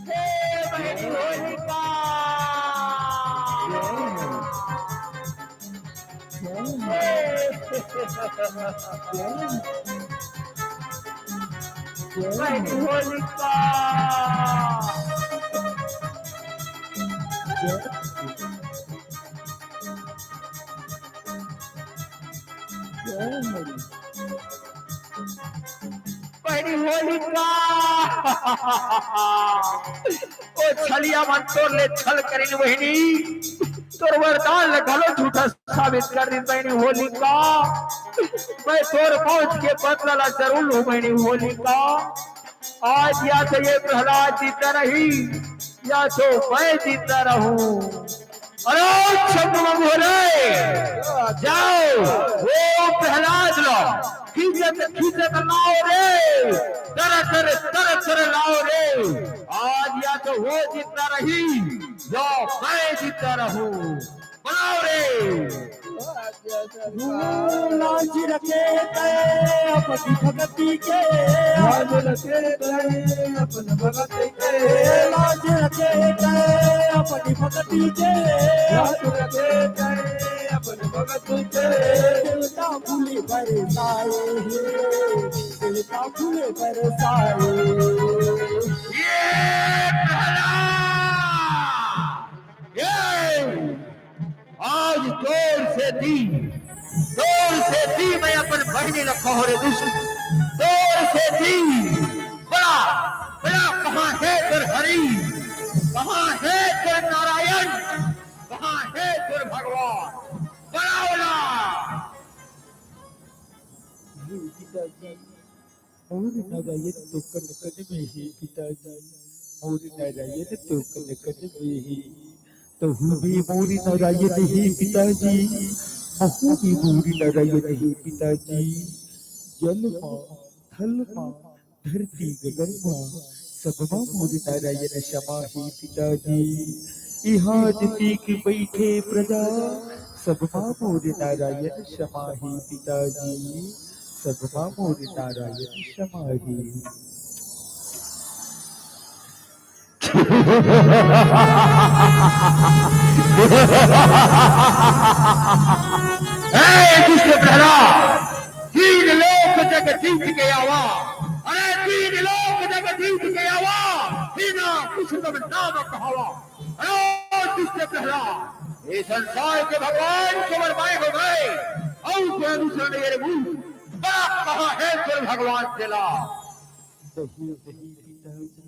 हे बहनी होलिका। बहनी होलिका। बहनी होलिका। ओ छलिया मन तोर ले छल करिन बहनी, तोर वरदान ले घलो झूठा साबित कर दिन बहनी होलिका। मैं तोर मौत के बदला ला जरूर लूं बहनी होलिका। आज या तो ये प्रहलाद जीता रही, या तो मैं जीता रहूं। अरे चंद्रमा भोले, जाओ, वो प्रहलाद ला खींचत खींचत लाओ रे, तर तर तर तर लाओ रे। आज या तो वो जिंदा रही, या मैं जिंदा रहूं। बनाओ रे। लाज रखे तै अपनी भक्ति के, लाज रखे तै अपनी भक्ति के, लाज रखे तै अपनी भक्ति के, लाज रखे तै अपनी भक्ति के। देवता फूल बरसाए, देवता फूल बरसाए। ये प्रहलाद, ये आज तोर सेती, तोर सेती मैं अपन बहिनी ला खो रे दुष्ट, तोर सेती। बड़ा कहाँ हे तोर हरि, कहाँ हे तोर नारायण, कहाँ हे तोर भगवान? बड़ा ओला। मोर नारायण तो कन कन में हे पिताजी, मोर नारायण तो कन कन में हे। तहू भी मोर नारायण हे पिताजी, महू भी मोर नारायण हे पिताजी। जल मा, थल मा, धरती गगन मा, सब मा मोर नारायण समा हे पिताजी। इहाँ जतिक बइठे प्रजा, सब मा मोर नारायण समा हे पिताजी। सब मा मोर नारायण समा हे। हे दुष्ट प्रहलाद, तीन लोक जग जीत के आवा। अरे, तीन लोक जग जीत के आवा, बिना कुछ तब नाम कहावा। अरे दुष्ट प्रहलाद, ये संसार के भगवान केवल माय हो गए, अउ कोई दूसरा नहीं रे मुंह। बड़ा कहाँ हे तोर भगवान तेला? नहीं, नहीं पिताजी,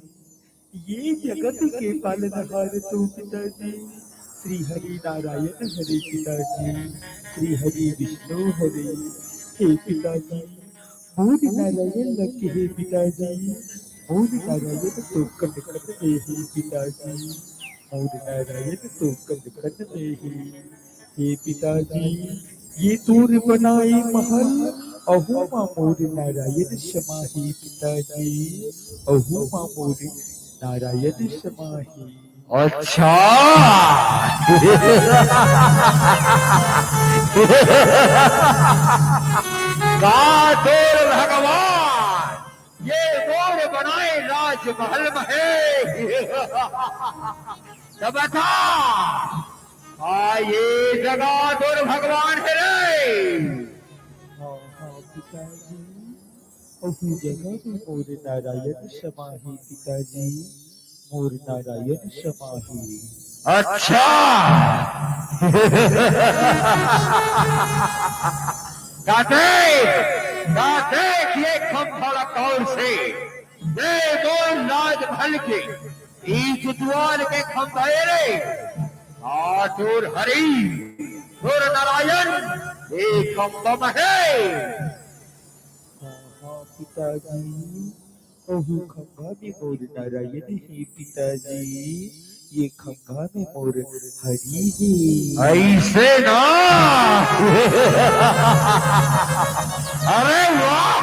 ये जगत के पालनहार तो पिताजी श्री हरि नारायण हरे पिताजी, श्री हरि विष्णु हरे। हे पिताजी, मोर नारायण ल कहे पिताजी, मोर नारायण तो कन कन में हे पिताजी, मोर नारायण तो कन कन में हे। हे पिताजी, ये तोर बनाए महल, अहू मा मोर नारायण समा हे पिताजी, अहू मा मोर नारायण समा हे। अच्छा। का तोर भगवान ये मोर बनाए राजमहल में हे? तब बता, का ये जगह तोर भगवान हे रे? हाँ, हाँ, पिताजी। अहू जगह में मोर नारायण समा हे पिताजी, मोर नारायण समा हे। अच्छा। का देख, का देख ये खंभा ला गौर से, ये मोर राजमहल के, ई जुतवाल के खंभा हे रे। आ तोर हरि, तोर नारायण, ये खंभा में हे। हाँ, हाँ, पिताजी, ओहू खंभा में मोर नारायण हे पिताजी, ये खंभा में मोर हरि हे। ऐसे ना। अरे वाह।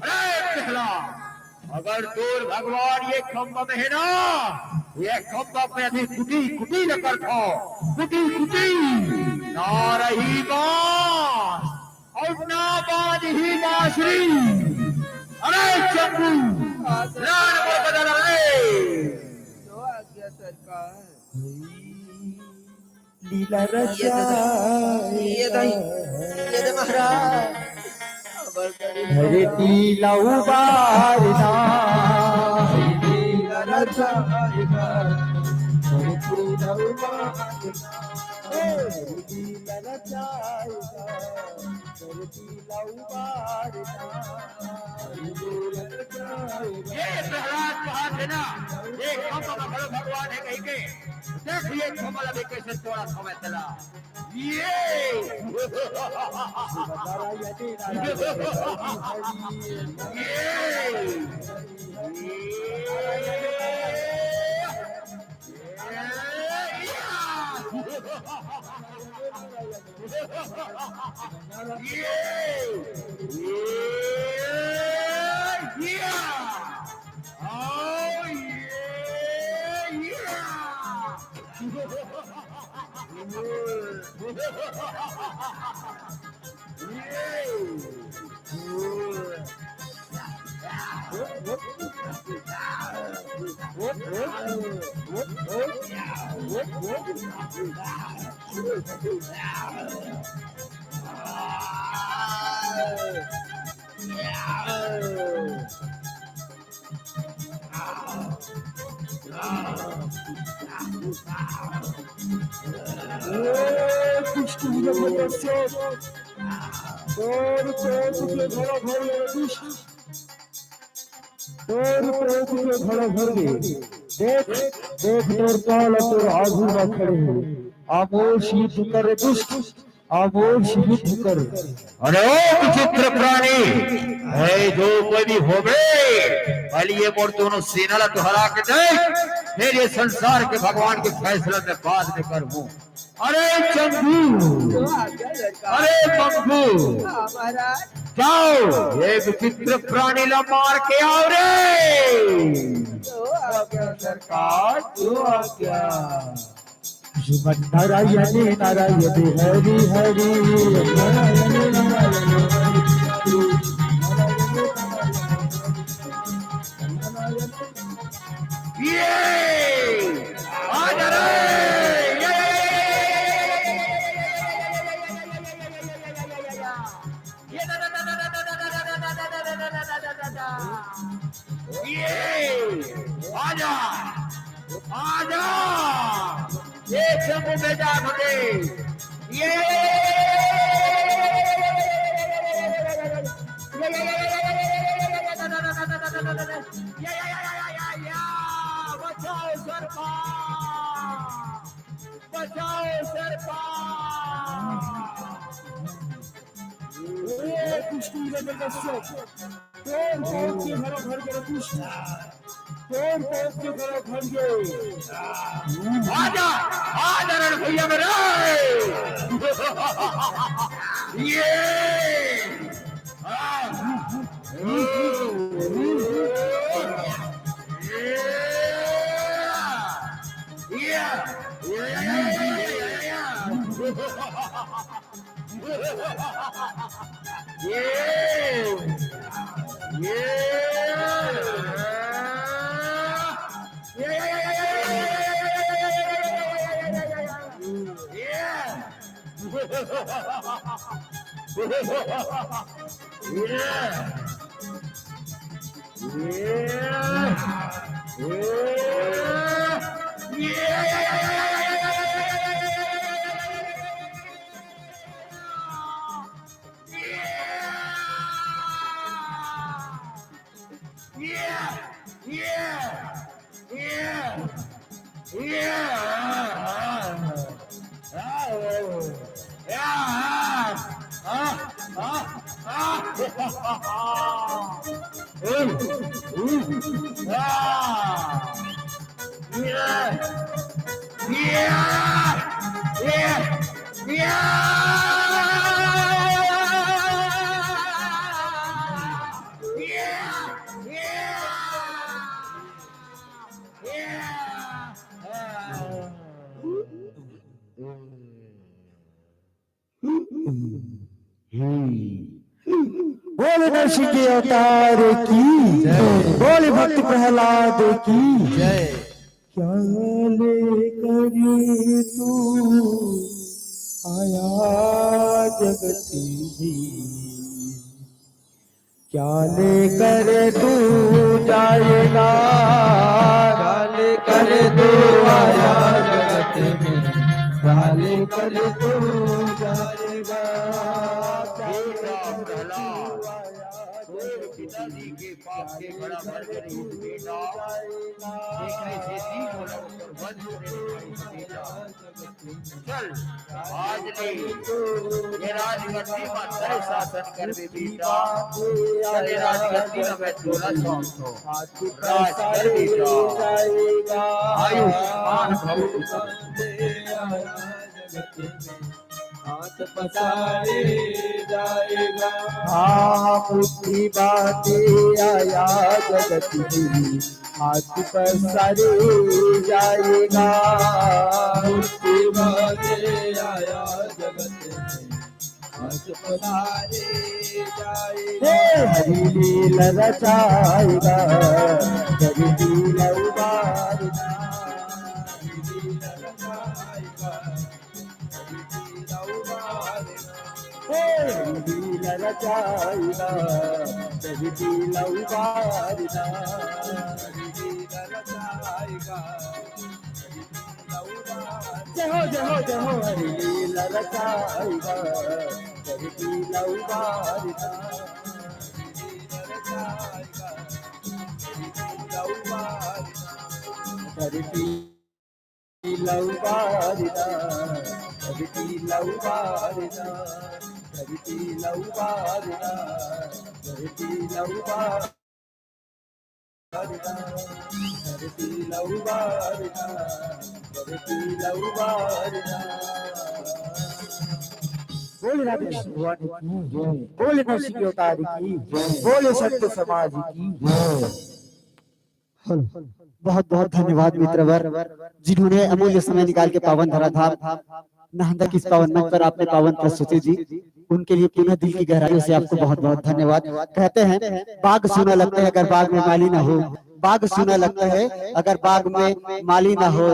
अरे पहला, अगर तोर भगवान ये खंभा में हे ना, ये खंभा में अभी कुटी कुटी ल करथंव, कुटी कुटी। ना रही बांस अउ ना बाजही बांसुरी। अरे चंदू, रान मोर बदल रे। जो आज्ञा सरकार। लीला ये दे, रचाए ये दे, ये दे महाराज। अरे लीला उबारना। लीला रचाए। अरे लीला उबारना। लीला रचाए। अरे लीला उबारना। ये प्रहलाद कहा थे ना, ये खंभा मा खड़े भगवान हे कहिके। देख ये खंभा ला भी कैसे तोड़ा समय चला। ये। ये। ए, दुष्ट भैया भैया से, तोर पेट के भरा भर ले दुष्ट। तोर कोख के घड़ा भर गे। देख, देख तोर पाल तोर आगू म खड़े हे। आमोश युद्ध कर रे दुष्ट, आमोश युद्ध कर। अरे ओ विचित्र प्राणी, हे जो कोई भी होबे, पहले ये मोर दोनों सेना ला तो हरा के देख, फिर ये संसार के भगवान के फैसला मैं बाद में करहूँ। अरे चंदू, अरे मंगू, जाओ ये विचित्र प्राणी ला मार के आओ रे। सरकार, जो आ गया। श्रीमन नारायण नारायण हरि हरि। ये आ जा रे। ये ये आजा, आजा। ये शंभू बेटा भगे। ये बचाओ सरपा, बचाओ सरपा। ए, कुश्ती जबरदस्त। तोर कोख के घड़ा भर गे कुश्ती। तोर कोख के घड़ा भर गे। आजा, आजा रण भैया मेरे। ये। आ। ये। ये। ये। ये, ये, बोल नरसिंह के अवतार की जय। बोल भक्त प्रहलाद की जय। क्या लेकर तू आया जगत में, क्या लेकर तू जाएगा? क्या लेकर तू आया जगत में, क्या लेकर तू जाएगा? बेटा प्रहलाद, तोर पिताजी के पाप के घड़ा भर गे रहिस बेटा। एकरे सेती मोला ओकर वध करे पड़िस बेटा। चल, आज ले ये राजगद्दी म तैं शासन करबे बेटा। चल, ये राजगद्दी म मैं तोला सौंपथों। राज कर बेटा। आयुष्मान भव। हाथ पसारे जाएगा। हाँ, बुद्धि बांटे आया जगत में, हाथ पसारे जाएगा। बुद्धि बांटे आया जगत में, हाथ पसारे जाएगा। हे हरि लीला रचाएगा, हरि लीला उबारना। हरि लीला रचाएगा। हे लीला रचाएगा, जग की लौबारना। जय हो, जय हो, जय हो, हरि लीला रचाएगा, जग की लौबारना। धरती लउबारदा, धरती लउबारदा, धरती लउबारदा, धरती लउबारदा, धरती लउबारदा, धरती लउबारदा। बोले राधेश्याम भगवान की जय, बोले नरसिंह अवतार की जय, बोले संत समाज की जय। हेलो। बहुत बहुत धन्यवाद मित्रवर, जिन्होंने अमूल्य समय निकाल के पावन धराधाम नाहंदा के इस पावन मंच पर आपने पावन प्रस्तुति दी, उनके लिए पुनः दिल की गहराइयों से आपको बहुत बहुत धन्यवाद। कहते हैं, बाग सूना लगता है अगर बाग में माली ना हो, बाग सूना लगता है अगर बाग में माली ना हो,